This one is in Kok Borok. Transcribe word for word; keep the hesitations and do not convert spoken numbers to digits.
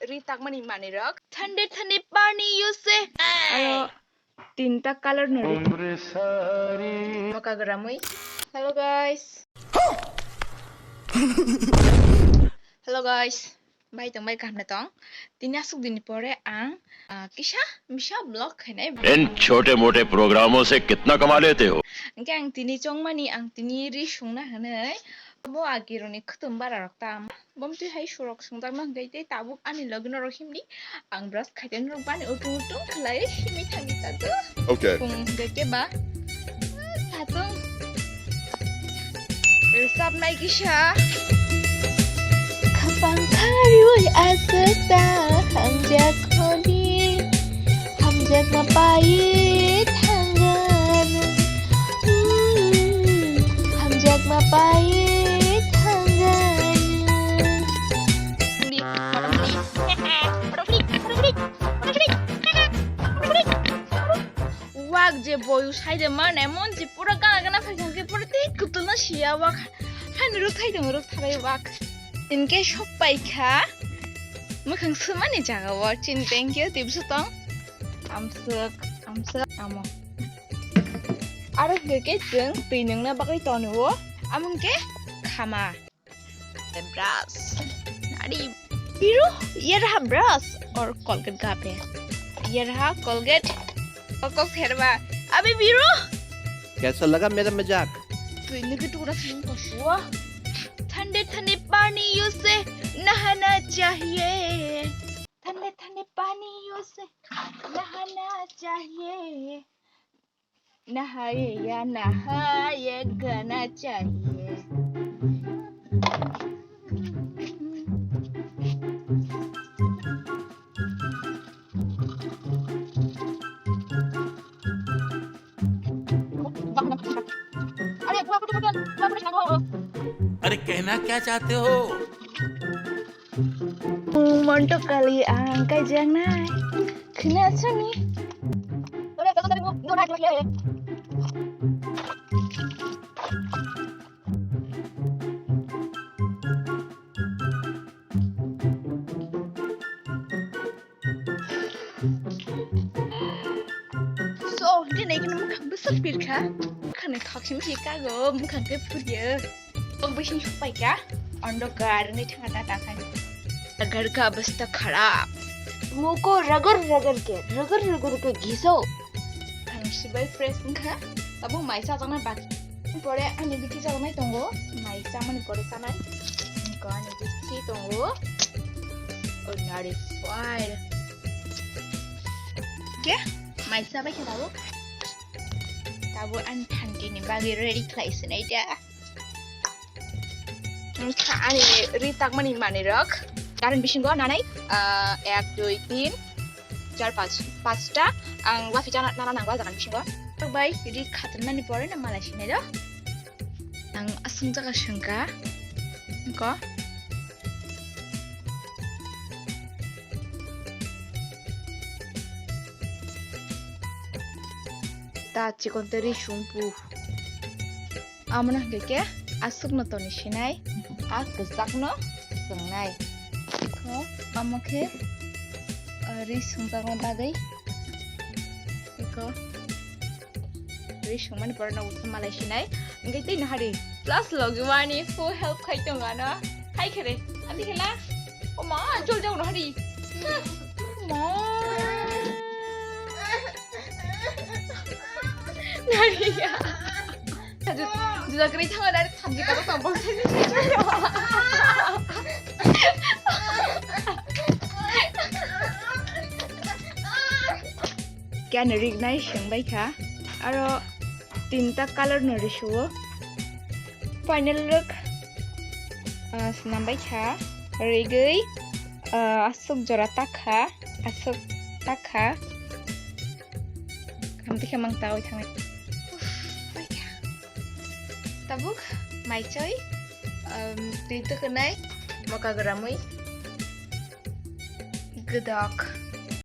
ri takmani manwi rok. Thande thande pani use. Aro tinta color no ri. Moka gramwi. Hello guys. Hello guys. Bai tong bai kaham na tong. Tini aswk dini pore ang, ah, kisa misa vlog khainai. इन छोटे मोटे प्रोग्रामों से कितना कमा लेते हो? Hwnkhe ang tini chongmani ang tini ri sungna hwnwi bo agironi khwtwm bara rok tam. Bom twi hai surok sungjakno hwnkhe tei tabuk ani logi norok himdi ang brush khaitani rok bani utung utung khlai himwi thangwi tato. Okay. Kung hwnkhe keba tatung. Rwchapnai kisa. Khapang khariui aswk ta hamjak holi, hamjakma paiwi thangan. Hmm, hamjakma paiwi thangan. Wak je boyu saide mane mon je pura gana gana phai khe pura tei kutul no siya wak. Hani ruk thai dong ruk tharai wak. Tinke sok pai kha. Mukhang sumani jaga o chin thank you tibsu tong. Amsuk amsuk amo. Aro hwnkhe chwng twi nungna bagwi tono o. Among khe khama. Brush. Nari. Biru, yerha brush or Colgate gape. Yerha Colgate. Kok kok pherba. Abi Biru. कैसा लगा मेरा मजाक? Twi nugwi tukuna sini kosua. Thande thande pani use nahana chahiye. Thande thande pani use nahana chahiye. Nahaye ya nahaye gana chahiye. अरे कहना क्या चाहते हो? Monto kali ang kaijaknai. Khna sani. So, hwnkhe nai kheno mwkhang bwswk pirkha. Khani thok simi se kago, mwkhang khe phurya. Ang bising supai kha, ondo garni thanga ta ta khai. Agar ka basta kharap. Moko ragar ragar ke, ragar ragar ke giso. Ang sibai fresh wngkha, tabuk mai chajaknai baki. Pore ani bithi chajaknai tongo, mai chamani pore chanai. Wngkha ani bithi tongo. Ordinary fire. Ke? Mai chabai khe tabuk. Tabuk ani thanti ni bagwi ready khlai sinai da. Wngkha ani ri takmani manwi rok. Karon bisingo nanai, ah, ek, dui, tin, char, panch, panchta. Ang wafi chana, nana nango jagan bisingo. Bai ri khatanmani pore na malai sinai do. Ang aswng jaga swngkha. Ko. Ta chikon teri sungpu. Amona hwnkhe khe aswkno toni sinai, a kwchakno swngnai. Iko, amo khe, ah, ri sungjakna bagwi. Iko, ri sungmani borokno usa malai sinai. Hwnkhe tei nahari plus logi wani full help khai tongo ano. Hai khe re, adi khe la. O ma, jol jol nahari. Ma. Nariya. Juda kri thang dari thamji kata tong bang. Kya nari nai seng bai kha. Aro tinta color no risuo. Final look, ah, swnam bai kha. Rigwi, ah, aswk jora tak kha. Aswk tak kha. Kaham tikhe mang tawi thangnai. Tabuk mai choi, um, twi tukunai, moka gramwi, gwdok.